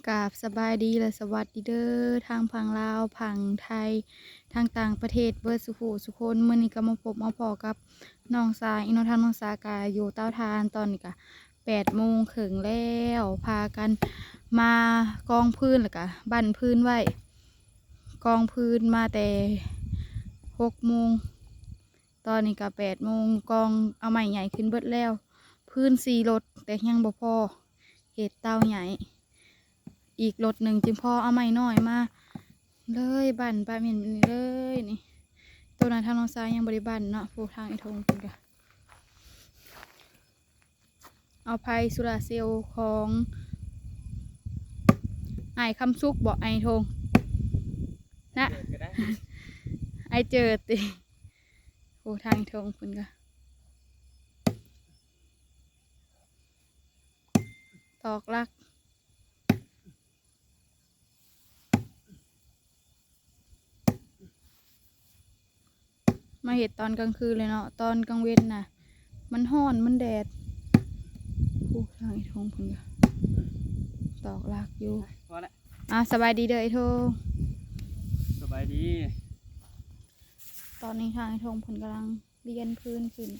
ກາບສະບາຍດີ ແລະ ສະຫວັດດີເດີ ທາງຝັ່ງລາວ ຝັ່ງໄທ ທາງຕ່າງປະເທດ ເບິດສູ່ຜູ້ສູ່ຄົນ. ມື້ນີ້ກໍມາພົບມາພໍ້ກັບນ້ອງສາອີກເນາະ. ທາງນ້ອງສາກໍຢູ່ເຕົາຖ່ານ ຕອນນີ້ກໍແປດໂມງເຄິ່ງແລ້ວ ພາກັນມາກອງຟືນ ແລ້ວກໍບັ້ນຟືນໄວ້ ກອງຟືນມາແຕ່ຫົກໂມງ ຕອນນີ້ກໍແປດໂມງ ກອງເອົາໄມ້ໃຫຍ່ຂຶ້ນເບິດແລ້ວ ຟືນສີ່ລົດ ແຕ່ຍັງບໍ່ພໍ ເຮັດເຕົາໃຫຍ່ອີກລົດໜຶ່ງ ຈຶ່ງພໍເອົາໄມ້ນ້ອຍມາເລີຍ ບັ້ນປະເມັນນີ້ເລີຍນີ້. ໂຕນັ້ນທາງນ້ອງຊາຍຍັງບໍ່ໄດ້ບັ້ນເນາະ ຜູ້ທາງໄອ້ທົງເພິ່ນກໍເອົາໄຟໂຊລາເຊວຂອງອ້າຍຄຳສຸກບໍ ອ້າຍທົງນະ ເກີດກໍໄດ້ ອ້າຍເຈີດຕິ. ໂອ້ ທາງໄອ້ທົງເພິ່ນກໍຕອກຫຼັກ ມາເຮັດຕອນກາງຄືນເລີຍເນາະ ຕອນກາງເວັນນະ ມັນຮ້ອນ ມັນແດດ. ໂອ້ ທາງໄອ້ທົງເພິ່ນກໍຕອກຫຼັກຢູ່ ພໍແລ້ວ. ອ່າ ສະບາຍດີເດີໄອ້ທົງ ສະບາຍດີ. ຕອນນີ້ທາງໄອ້ທົງເພິ່ນກຳລັງລຽນຟືນຂຶ້ນ.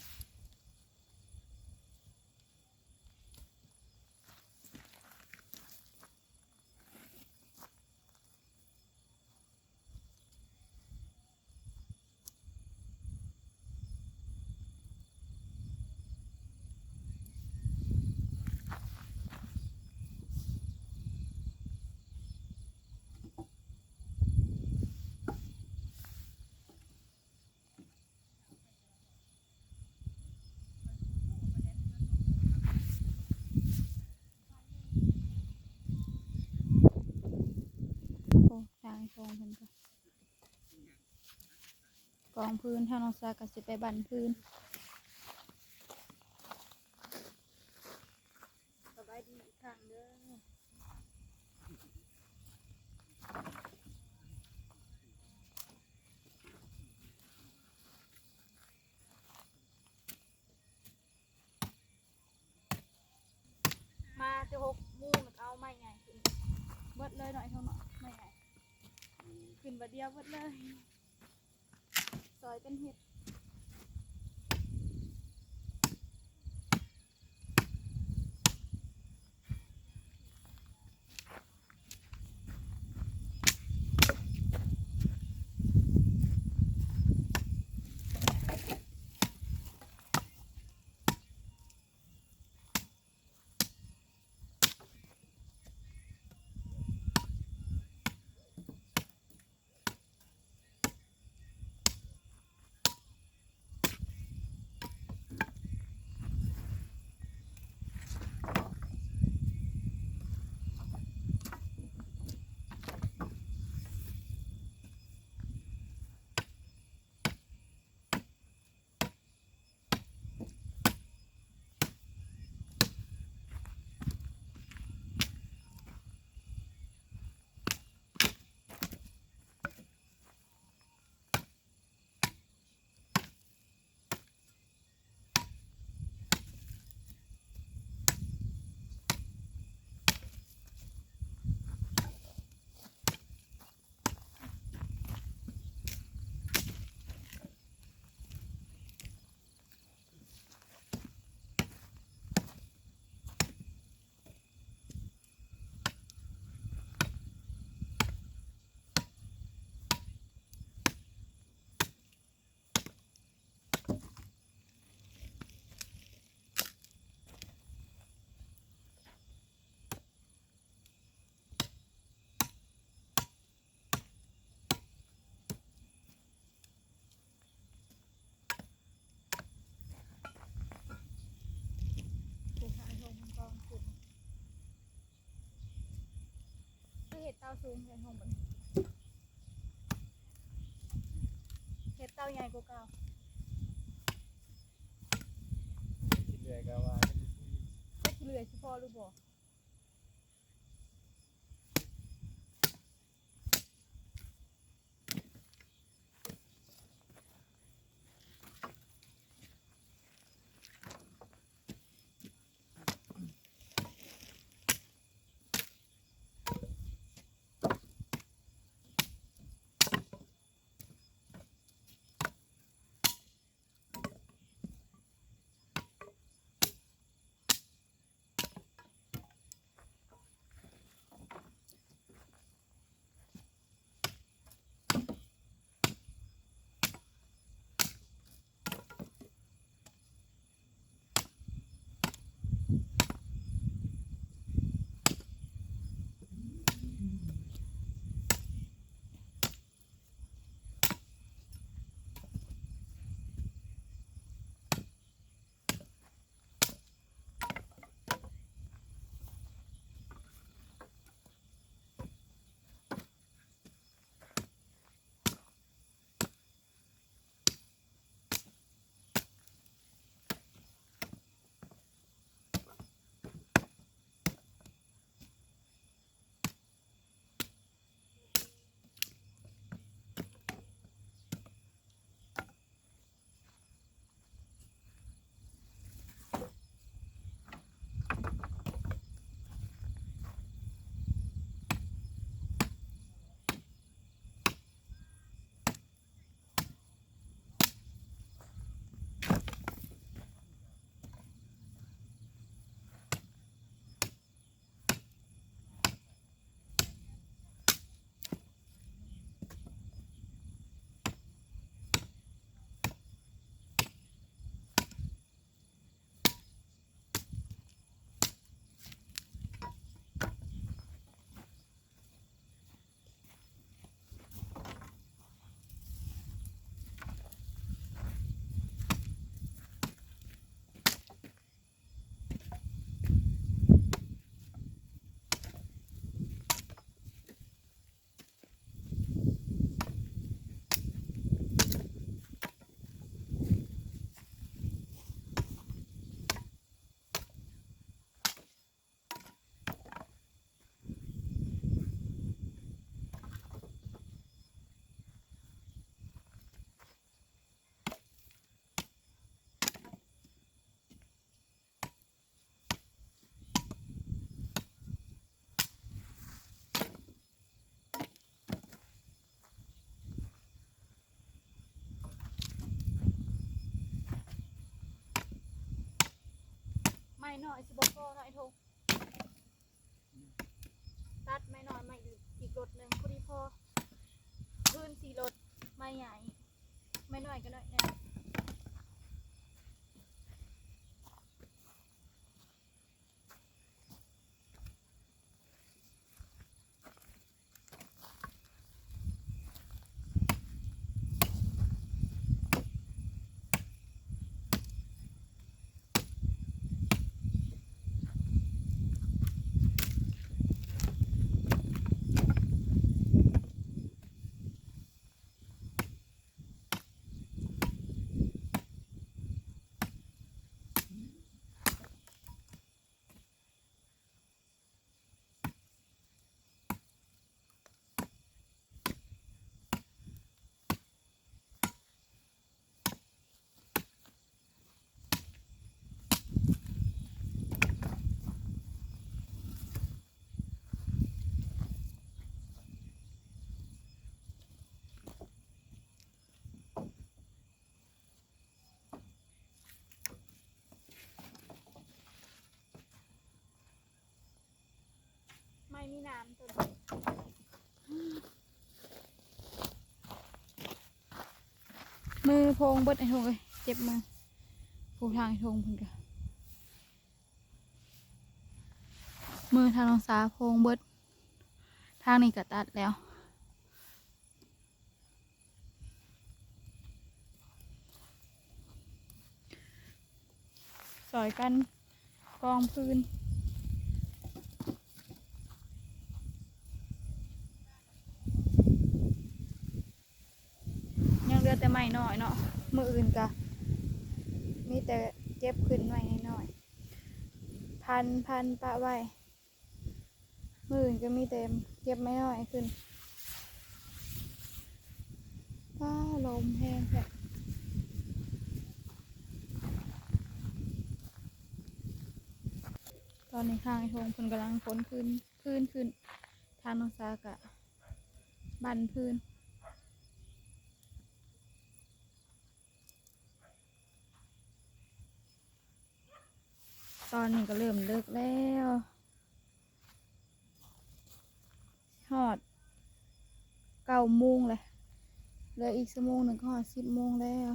ໂອ້ ທາງໄອ້ທົງເພິ່ນກໍກອງຟືນ ທາງນ້ອງຊາກໍຊິໄປບັ້ນຟືນ. ສະບາຍດີອີກຄັ້ງເດີ. ມາແຕ່ຫົກໂມງ ແລ້ວກໍເອົາໄມ້ໃຫຍ່ຂຶ້ນເບິດເລີຍເນາະ ໄອ້ທົງເນາະ ໄມ້ໃຫຍ່ຂຶ້ນບາດດຽວເບິດເລີຍ. ຊ່ອຍກັນເຮັດ. ຄືເຮັດເຕົາສູງແທ້ ຫ້ອງເບິ່ງ ເຮັດເຕົາໃຫຍ່ກວ່າເກົ່າ. ຂີ້ເຫຼື່ອຍກໍວ່າ ຈັກຂີ້ເຫຼື່ອຍຊິພໍຫຼືບໍ່. ເ ນ້ອຍຊິບໍ່ພໍເນາະໄອ້ທົງ ຕັດໄມ້ນ້ອຍມາອີກ ອີກລົດໜຶ່ງ ພໍດີພໍ ຄືນສີ່ລົດ ໄມ້ໃຫຍ່ ໄມ້ນ້ອຍກໍໜ້ອຍໜຶ່ງ. ໄມ້ມີນ້ຳຕົວນີ້ ມືໂພງເບິດໄອ້ທົງເອີຍ ເຈັບມື. ຜູ້ທາງໄອ້ທົງເພິ່ນກະ ມືທາງນ້ອງສາໂພງເບິດ ທາງນີ້ກະຕັດແລ້ວ. ຊ່ອຍກັນກອງຟືນ ຍັງເຫຼືອແຕ່ໄມ້ນ້ອຍເນາະ ມື້ອື່ນກະມີແຕ່ເກັບຂຶ້ນໄມ້ນ້ອຍໆ ພັນໆປະໄວ້. ມື້ອື່ນກໍມີແຕ່ເກັບໄມ້ນ້ອຍຂຶ້ນ. ຟ້າ ລົມແຮງແທ້. ຕອນນີ້ທາງໄອ້ທົງເພິ່ນກຳລັງຂົນຟືນ ຟືນຂຶ້ນ ທາງນ້ອງສາກະບັ້ນຟືນ. ຕອນນີ້ກໍເລີ່ມເລິກແລ້ວ ຮອດເກົ້າໂມງແລ້ວ ເຫຼືອອີກຊົ່ວໂມງໜຶ່ງກໍຮອດສິບໂມງແລ້ວ.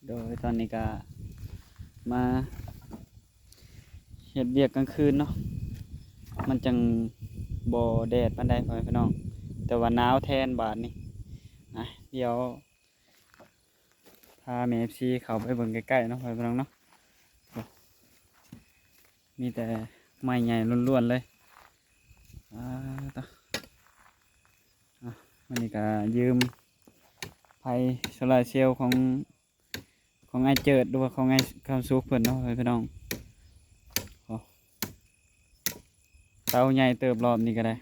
ໂດຍ ຕອນນີ້ກະມາເຮັດວຽກກາງຄືນເນາະ ມັນຈັ່ງບໍ່ແດດປານໃດ ພໍ່ແມ່ພີ່ນ້ອງ ແຕ່ວ່າໜາວແທນບາດນີ້. ອ່ະ ດຽວພາແມ່ ເອັຟຊີ ເຂົ້າໄປເບິ່ງໃກ້ໆເນາະ ພໍ່ແມ່ພີ່ນ້ອງເນາະ. ໂອ້ ມີແຕ່ໄມ້ໃຫຍ່ລ້ວນໆເລີຍ. ອ່າ ຕະ ອ່ະ ມື້ນີ້ກະຢືມໄຟໂຊລາເຊວຂອງ ຂອງອ້າຍເຈີດ ຫຼືວ່າຂອງອ້າຍຄຳສຸກເພິ່ນເນາະ ພີ່ນ້ອງ. ໂອ້ ເຕົາໃຫຍ່ເຕີບ ລອບນີ້ກໍໄດ້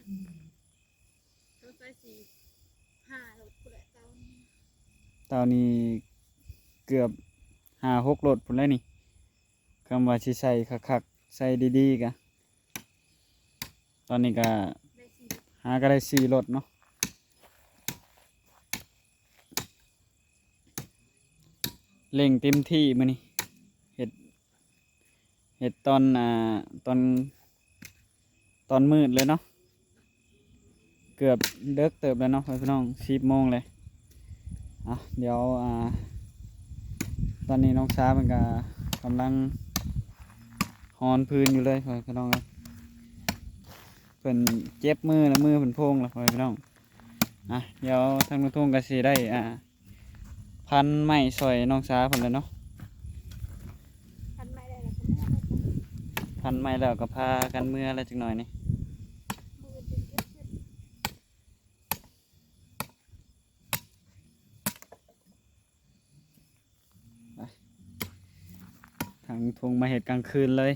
ສງໄສຊິຫ້າລົດພຸ້ນແຫຼະ ເຕົານີ້ ເຕົານີ້ເກືອບຫ້າຫົກລົດພຸ້ນແຫຼະນີ້ ຄຳວ່າຊິໃສ່ຄັກໆ ໃສ່ດີໆກະ ຕອນນີ້ກະ ໄດ້ສີ່ ຫາກໍໄດ້ສີ່ລົດເນາະ. ເລັ່ງເຕັມທີ່ມື້ນີ້ ເຮັດ ເຮັດຕອນ ອ່າ ຕອນ ຕອນມືດເລີຍເນາະ ເກືອບເດິກເຕີບແລ້ວເນາະ ພໍ່ແມ່ພີ່ນ້ອງ ສິບໂມງແລ້ວ. ອ່ະ ດຽວ ອ່າ ຕອນນີ້ນ້ອງສາເພິ່ນກະກຳລັງຮອນຟືນຢູ່ເລີຍ ພໍ່ແມ່ພີ່ນ້ອງເອີຍ ເພິ່ນເຈັບມືແລ້ວ ມືເພິ່ນໂພງແລ້ວ ພໍ່ແມ່ພີ່ນ້ອງ. ອ່ະ ດຽວທາງລຸງທົງກໍຊິໄດ້ ອ່າ ພັນໄມ້ຊ່ອຍນ້ອງສາເພິ່ນແລ້ວເນາະ ພັນໄມ້ແລ້ວກໍເມືອ ພັນໄມ້ແລ້ວກໍພາກັນເມືອແລ້ວຈັກໜ້ອຍນີ້. ໄປ ທາງທຸງມາເຮັດກາງຄືນເລີຍ.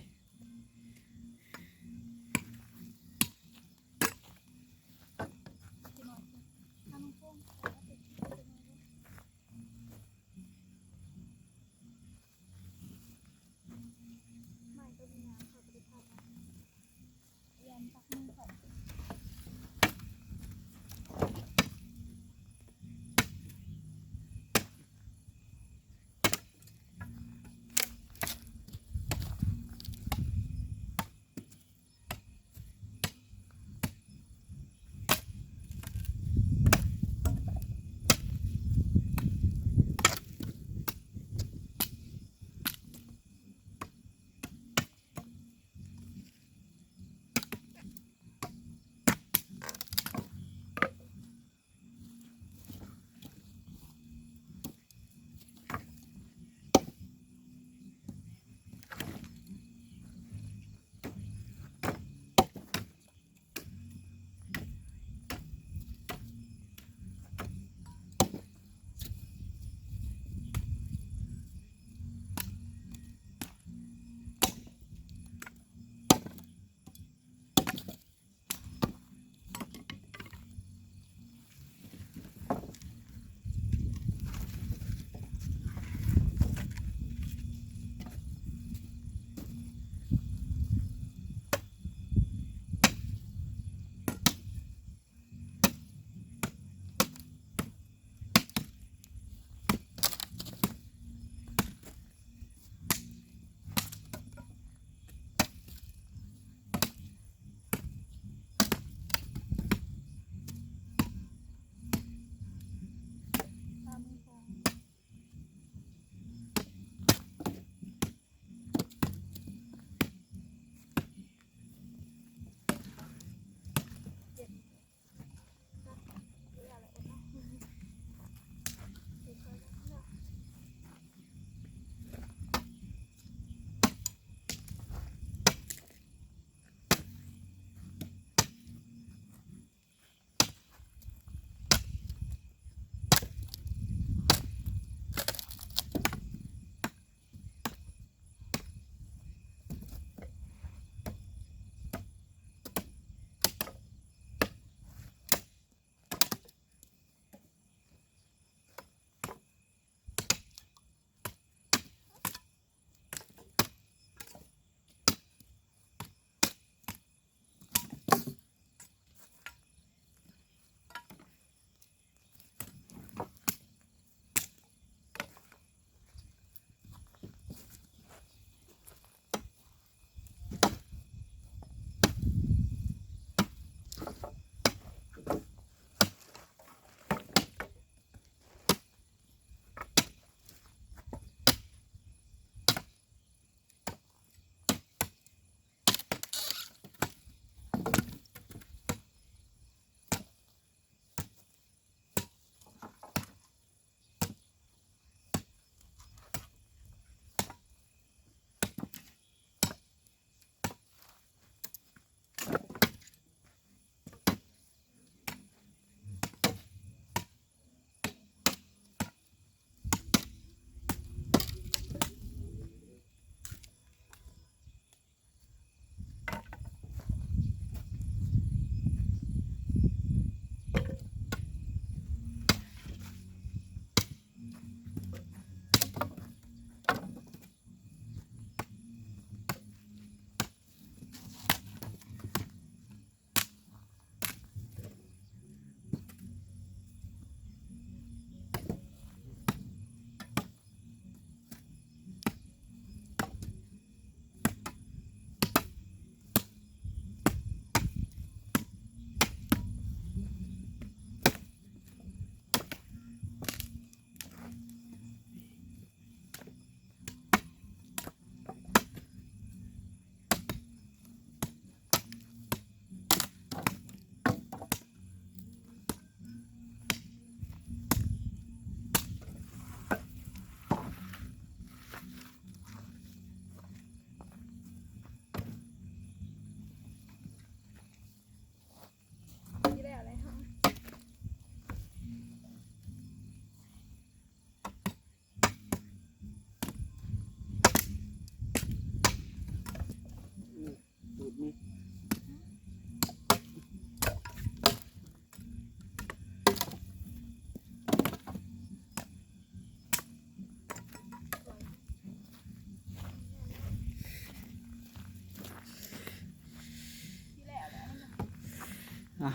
ອ່ະ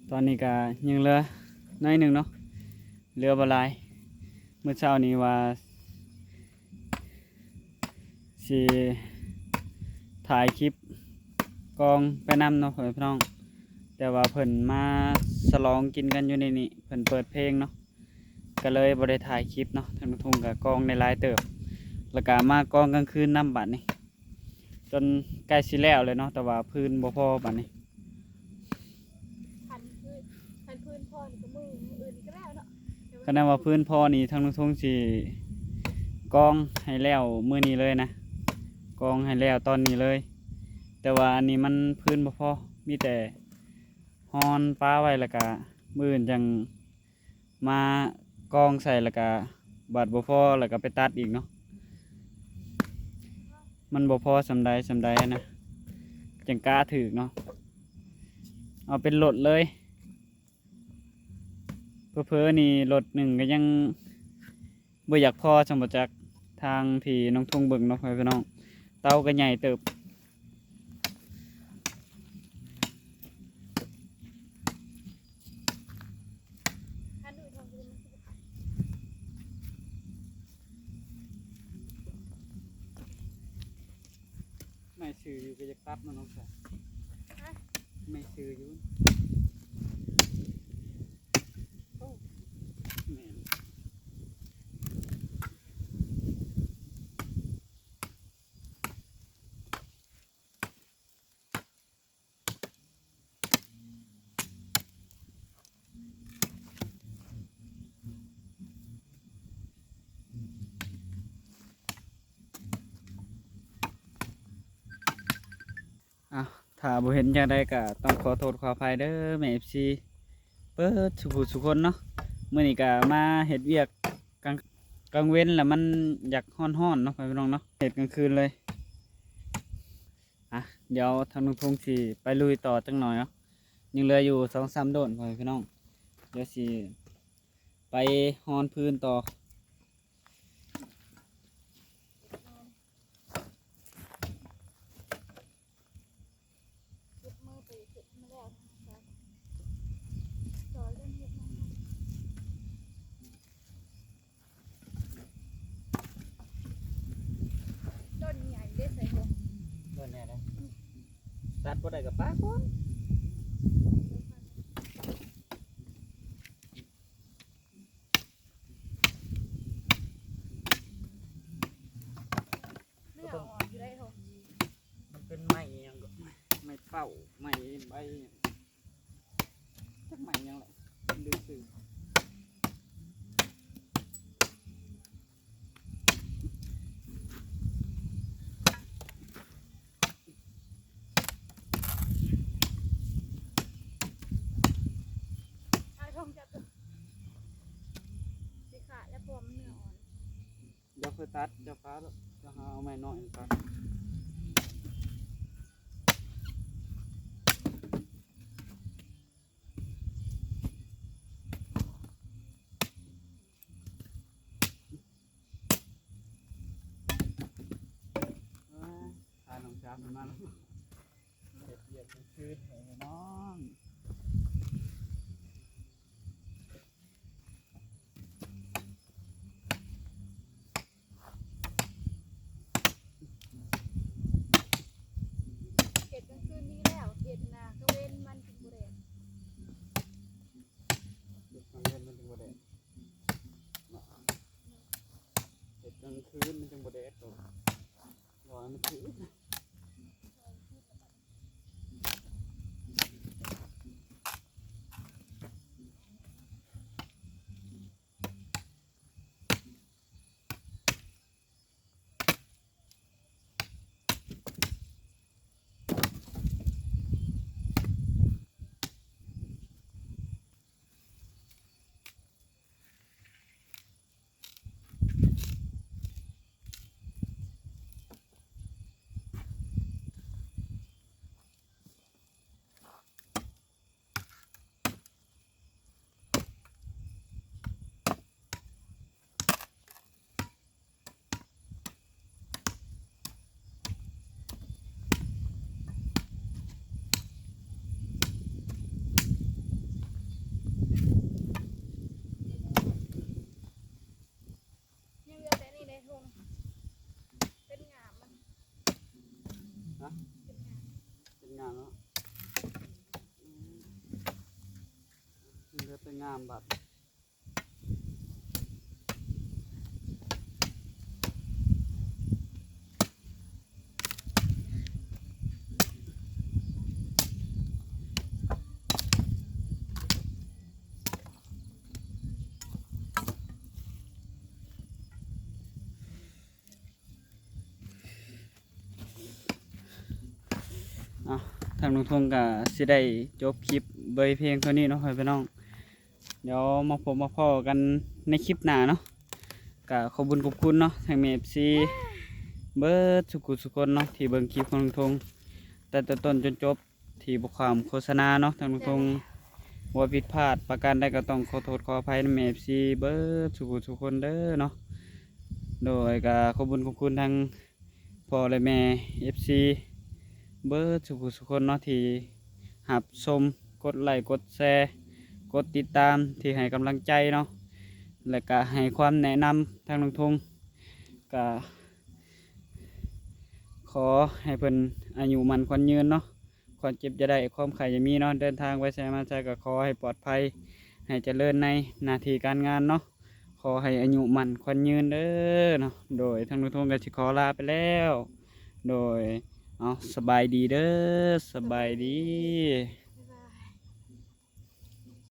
ຕອນນີ້ກະຍັງເຫຼືອໜ້ອຍໜຶ່ງເນາະ ເຫຼືອບໍ່ຫຼາຍ. ມື້ເຊົ້ານີ້ວ່າຊິຖ່າຍຄລິບກອງໄປນຳເນາະ ພໍ່ແມ່ພີ່ນ້ອງ, ແຕ່ວ່າເພິ່ນມາສະຫຼອງກິນກັນຢູ່ໃນນີ້ ເພິ່ນເປີດເພງເນາະ ກະເລີຍບໍ່ໄດ້ຖ່າຍຄລິບເນາະ. ທາງລຸງທຸງກະກອງໄດ້ຫຼາຍເຕີບ ແລ້ວກະມາກອງກາງຄືນນຳບາດນີ້. ຈົນໃກ້ຊິແລ້ວແລ້ວເນາະ ແຕ່ວ່າຟືນບໍ່ພໍບາດນີ້. ຄັນຟືນ ຄັນຟືນພໍນີ້ກໍມື້ອື່ນນີ້ກໍແລ້ວເນາະ. ຄັນວ່າຟືນພໍນີ້ ທາງລຸງທົງຊິກອງໃຫ້ແລ້ວມື້ນີ້ເລີຍນະ, ກອງໃຫ້ແລ້ວຕອນນີ້ເລີຍ. ແຕ່ວ່າອັນນີ້ມັນຟືນບໍ່ພໍ ມີແຕ່ຮອນປະໄວ້ ແລ້ວກະມື້ອື່ນຈັ່ງ ມາກອງໃສ່ ແລ້ວກະບາດບໍ່ພໍ ແລ້ວກະໄປຕັດອີກເນາະ. ມັນບໍ່ພໍສ່ຳໃດສ່ຳໃດນະ ຈັ່ງກະຖືກເນາະ. ເອົາເປັນລົດເລີຍ ເຜີໆນີ້ລົດໜຶ່ງກະຍັງບໍ່ຢາກພໍສ່ຳບໍ່ຈັກ. ທາງທີ່ນ້ອງທຸງເບິ່ງເນາະ ພໍ່ແມ່ພີ່ນ້ອງ ເຕົາກະໃຫຍ່ເຕີບ. ໄມ້ຊື່ຢູ່ກະຢາກຕັດເນາະນ້ອງຊາຍ. ຮະ? ໄມ້ຊື່ຢູ່. ໂອ້ ແມ່ນ. ອ່ະ ຖ້າບໍ່ເຫັນຈັ່ງໃດກະຕ້ອງຂໍໂທດຂໍອະໄພເດີແມ່ເອັຟຊີ ເບິດສູ່ຜູ້ສູ່ຄົນເນາະ. ມື້ນີ້ກະມາເຮັດວຽກກາງ ກາງເວັນລະມັນຢາກຮ້ອນໆເນາະ ພີ່ນ້ອງເນາະ, ເຮັດກາງຄືນເລີຍ. ອ່ະ ດຽວທາງລຸງທຸງຊິໄປລຸຍຕໍ່ຈັກໜ່ອຍເນາະ, ຍັງເຫຼືອຢູ່ສອງສາມໂດນ ພໍ່ແມ່ພີ່ນ້ອງ. ດຽວຊິໄປຮອນຟືນຕໍ່. ເກັບມືໄປເກັບໃຫ້ມັນແລ້ວ ຊ່ອຍກັນເຮັດນຳກັນ. ຕົ້ນໃຫຍ່ເດ້ໃສ່ຫົວ ຕົ້ນໃຫຍ່ເດ້. ອືມ ຕັດບໍ່ໄດ້ກະປະກ່ອນ. ເນື້ອອ່ອນຢູ່ໄດ໋ໂທ. ມັນເປັນໄມ້ຫຍັງກໍ ໄມ້ເປົ້າ ໄມ້ໃບຫຍັງ ຈັກໄມ້ຫຍັງແຫຼະ ລືມຊື່. ອ້າຍທອງຈັບດູ ຊິຂາດແລ້ວ ເພາະວ່າມັນເນື້ອອ່ອນ. ດຽວຄ່ອຍຕັດ ດຽວປະໂລດ ດຽວຫາເອົາໄມ້ນ້ອຍມາຕັດ. ເອີ ພານ້ອງສາວເພິ່ນມາແລ້ວ ເຮັດວຽກກາງຄືນໃຫ້ນ້ອງ. ເຮັດກາງຄືນດີແລ້ວ ເຮັດນະກາງເວັນມັນຈຶ່ງບໍ່ແດດ. ເຮັດກາງເວັນມັນຈຶ່ງບໍ່ແດດເນາະ ເຮັດກາງຄືນມັນຈຶ່ງບໍ່ແດດໂຕ ລອຍມັນຖືກ. ເ ເປັນງາມເນາະ ເຫຼືອແຕ່ງາມບາດ. ອ່ະ ທາງລຸງທົງກະຊິໄດ້ຈົບຄລິບໄວ້ພຽງເທົ່ານີ້ເນາະ ພໍ່ແມ່ພີ່ນ້ອງ. ດຽວມາພົບມາພໍ້ກັນໃນຄລິບໜ້າເນາະ. ກະຂອບບຸນຂອບຄຸນເນາະ ທັງແມ່ເອັຟຊີເບິດສຸຜູ້ສຸຄົນເນາະ ທີ່ເບິ່ງຄລິບຂອງລຸງທົງ ແຕ່ຕົ້ນຈົນຈົບ ທີ່ບໍ່ຂ້າມໂຄສະນາເນາະ. ທາງລຸງທົງວ່າຜິດພາດປະການໃດ ກໍຕ້ອງຂໍໂທດຂໍອະໄພນຳແມ່ເອັຟຊີເບິດສຸຜູ້ສຸຄົນເດີເນາະ. ໂດຍ ກະຂອບບຸນຂອບຄຸນທັງພໍ່ ແລະ ແມ່ເອັຟຊີເບິດສຸຜູ້ສຸຄົນເນາະ ທີ່ຮັບຊົມ ກົດໄລ້ ກົດແຊ ກົດຕິດຕາມ ທີ່ໃຫ້ກຳລັງໃຈເນາະ ແລະ ກະໃຫ້ຄວາມແນະນຳທາງລຸງທົງ. ກະຂໍໃຫ້ເພິ່ນອາຍຸໝັ້ນຂວັນຍືນເນາະ ຄວາມເຈັບຢ່າໄດ້ ຄວາມໄຂ້ຢ່າມີເນາະ. ເດີນທາງໄປໃສມາໃສກໍຂໍໃຫ້ປອດໄພ ໃຫ້ຈະເລີນໃນໜ້າທີ່ການງານເນາະ. ຂໍໃຫ້ອາຍຸໝັ້ນຂວັນຍືນເດີເນາະ. ໂດຍ ທາງລຸງທົງກໍຊິຂໍລາໄປແລ້ວ. ໂດຍ ເອົາ ສະບາຍດີເດີ ສະບາຍດີ.